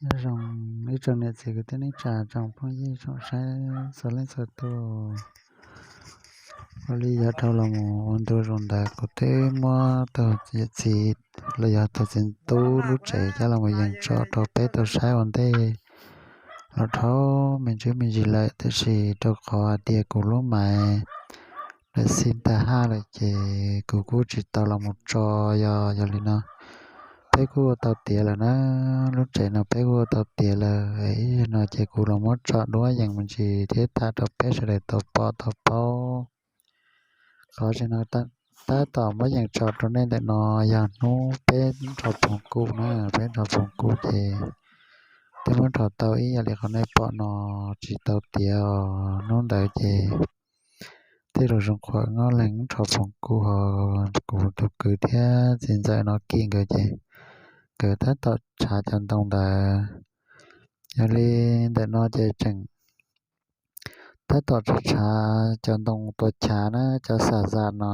Nyob zoo ib tsoom niam txiv kwv tij neej tsa, tsoom phooj ywg tsoom saib txhua leej txhua tus. Ua li yav dhau los mus ua ntu zus ntawd kuv twb muab tus yawm txiv los yog tus txiv tub lub tsev coj los mus yees tso rau peb tau saib ua ntej los dhau me ntsis me ntsis lawm, tiam sis rau qhov hais tias kuv lub maiv lawv xi tag haj lawm ces kuv kuj tsis tau los mus tso. Yog yog li no peb kuj ua tau tiav lawm na, lub tsev no peb kuj ua tau tiav lawm. Ib zaug no ces kuv los muab tso duab yees me ntsis thiab tham rau peb sawv daws tau pom tau paub. Qhov tseem no tab tom muab yees tso rau nej ntawm no yog hnub peb nrho phoov kuj na, peb nrho phoov kuj ces twb muab nrho tau ib yam li qhov nej pom no, tsis tau tiav os. Hnub ntawd ces tij laug Zoo Qhuam Ngob Leeg nrho phoov kuj ho kuv tus kwv thiab txiv ntxawm no Kim nkawd ces nkawd tab tom tshav cov ntoo ntawd. Yog li ntawm no ces tseem tab tom tshav tshav cov ntoo tua chav na, cov xam zam no.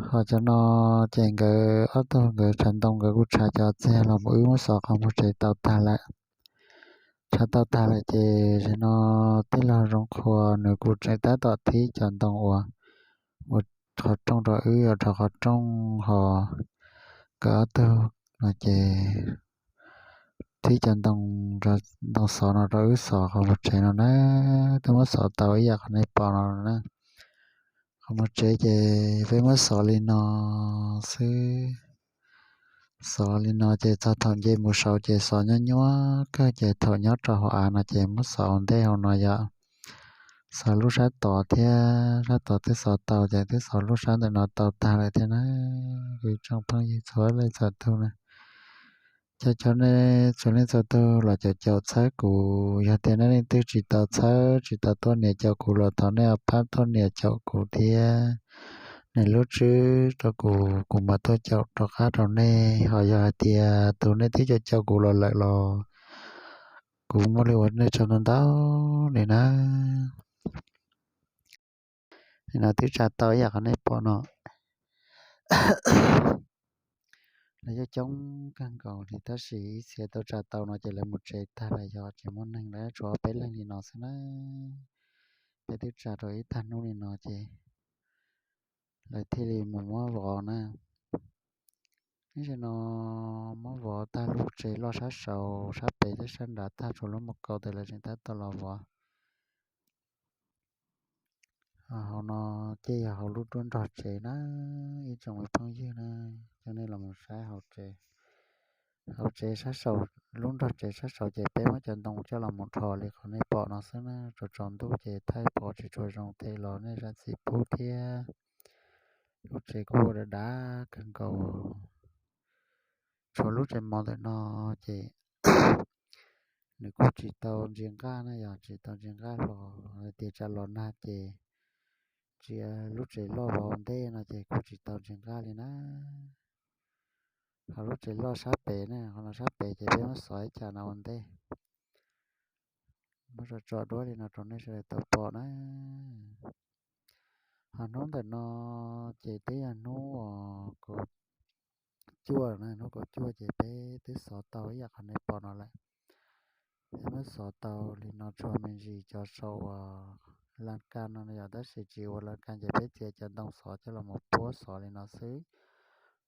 Ho cov no ces nkawd ob tug nkawd tshav ntoo nkawd kuj tshav cov txiag los mus wb muab xov qhov muag tsev tau tag lawm. Tshav tau tag lawm ces zaum no tij laug Zoo Qhuam nws kuj tseem tab tom thib cov ntoo uas ua qhov rooj rau wb, ua rau qhov rooj ho nkawd ob tug no ces thib cov ntoo, ntoo xov no rau wb xov qhov muag tsev no na. Twb muab xov tau ib yam qhov nej pom no na. Qhov muag tsev ces peb muab xov li no xwb. Xov li no ces txog thaum nce mus saud ces xov nyuab nyuab kawg, ces thaum nyob rau hauv av no ces muab xov ua ntej hauv no yom. Xov lub sab tod thiab, sab tod twb xov tau ces twb xov lub sab ntawm no tau tag lawm thiab na. Kuv tsoom phooj ywg txhua leej txhua tug na, cov cov nej txhua leej txhua tug los caum caum txhawb kuv. Yog tias nej leej twg tsis tau txhawb tsis tau tuaj nias caum kuv los thov nej pab tuaj nias caum kuv thiab. Nias lub tswb rau kuv, kuv mam tuaj caum rov qab rau nej. Ho yog hais tias tus nej twb caum caum kuv los lawm los kuv muaj li ua nej tsaug ntau ntau li na. Nim no twb tsa tau ib yam qhov nej pom no. Lawv coob coob kawg nkaus li tab sis ib txhia tau tsa tau no ces lawv mus tsev tag lawm, yog tsis muaj neeg, lawv tshuav peb leeg li no xwb na. Peb twb tsa rau ib tag hnub li no ces lawv thiaj li mus muab vov na. Ib zaug no muab vov tag lub tsev loj sab saud, sab pem thiab sab nrad tag, tshuav lub mus kaus tes lawv tseem tab tom los vov. Hauv no ces yog hauv lub nruab nrog tsev na, ib tsoom me phooj ywg na, coj nej los mus saib hauv tsev. Hauv tsev sab saud, lub nrog tsev sab saud ces peb muab cov ntoo coj los mus rho li qhov nej pom no xwb na, tsaus tsaus ntuj ces thaij pom tsis tshua zoo thiab los nej zam txim pub thiab. Lub tsev kuj ua dav dav kawg nkaus. Tshuav lub tsev mov ntawm no ces nws kuj tsis tau ntsia nqaj na, yog tsis tau ntsia nqaj los hais tias tsam los nag ces tsis, lub tsev loj vov ua ntej no ces kuj tsis tau ntsia nqaj li na. Ho lub tsev loj sab pem na, qhov no sab pem ces peb muab xov ib cham no ua ntej. Muab tso tso duab li no rau nej sawv daws tau pom na. Ho hnub ntawm no ces twb yog hnub uas kaum cuaj na, hnub kaum cuaj ces peb twb xov tau ib yam qhov nej pom no lawm. Peb muab xov tau li no tsuag me ntsis cov saum uas lan kas no yog, tab sis tsis ua lan kas ces peb txiav cov ntoo xov coj los mus puab xov li no xwb.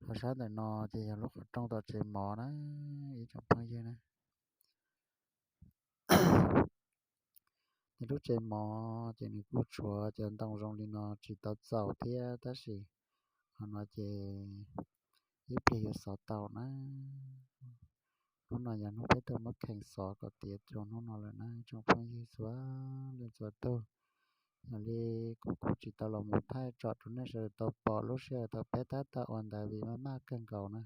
Ho sab ntawm no ces yog lub qhov rooj tom tsev mov na, ib tsoom phooj ywg na. Nws lub tsev mov ces nws kuj tshuav cov ntoo zoo li no tsis tau txaus thiab, tab sis qhov no ces ib pliag yuav xov tau na. Hnub no yog hnub peb tuaj muab kheev xov kom tiav rau hnub no lawm na, tsoom phooj ywg txhua leej txhua tug. Yog li kuv kuj tsis tau los mus thaij tsom rau nej sawv daws tau pom lub sij hawm thaum peb tab tom ua ntawd vim maj maj kawg nkaus na.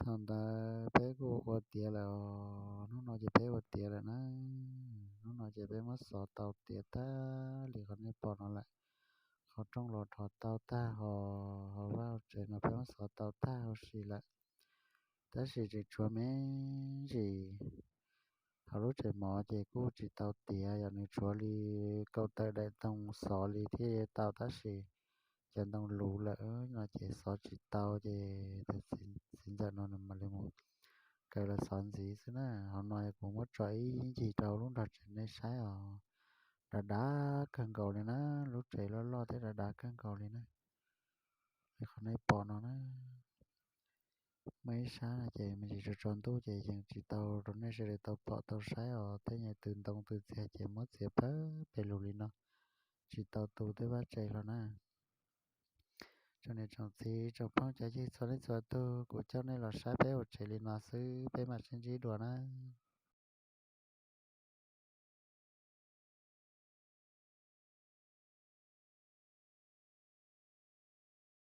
Thaum ntawd peb kuj ua tiav lawm os, hnub no ces peb ua tiav lawm na. Hnub no ces peb muab xov tau tiav tag li qhov nej pom no lawm. Qhov rooj los rho tau tag, ho vaj tsev no peb muab xov tau tag huv si lawm. Tab sis tseem tshuav me ntsis, hauv lub tsev mov ces kuj tsis tau tiav, yog nws tshuav li kaum tawm daim ntoo xov li thiaj tau, tab sis cov ntoo luv lawm no ces xov tsis tau, ces txiv ntxawm no nws mam li mus kaw los xov ntxiv xwb na. Hauv no kuv muab tso ib ncig rau lub nrog tsev nej saib os. Dav dav kawg nkaus li na, lub tsev loj loj thiab dav dav kawg nkaus li na. Li qhov nej pom no na, muaj ib sab no ces me ntsis tsaus tsaus ntuj ces yeej tsis tau rau nej sawv daws tau pom tau saib os, tej nyuag tw ntoo tw txiag ces muab txiav pawg pes lug li no, tsis tau tu tej vaj tsev hlo na. Tsoom niam tsoom txiv tsoom phooj cov ywg txhua leej txhua tug, kuv coj nej los saib peb ua tsev li no xwb, peb mam sib ntsib dua na.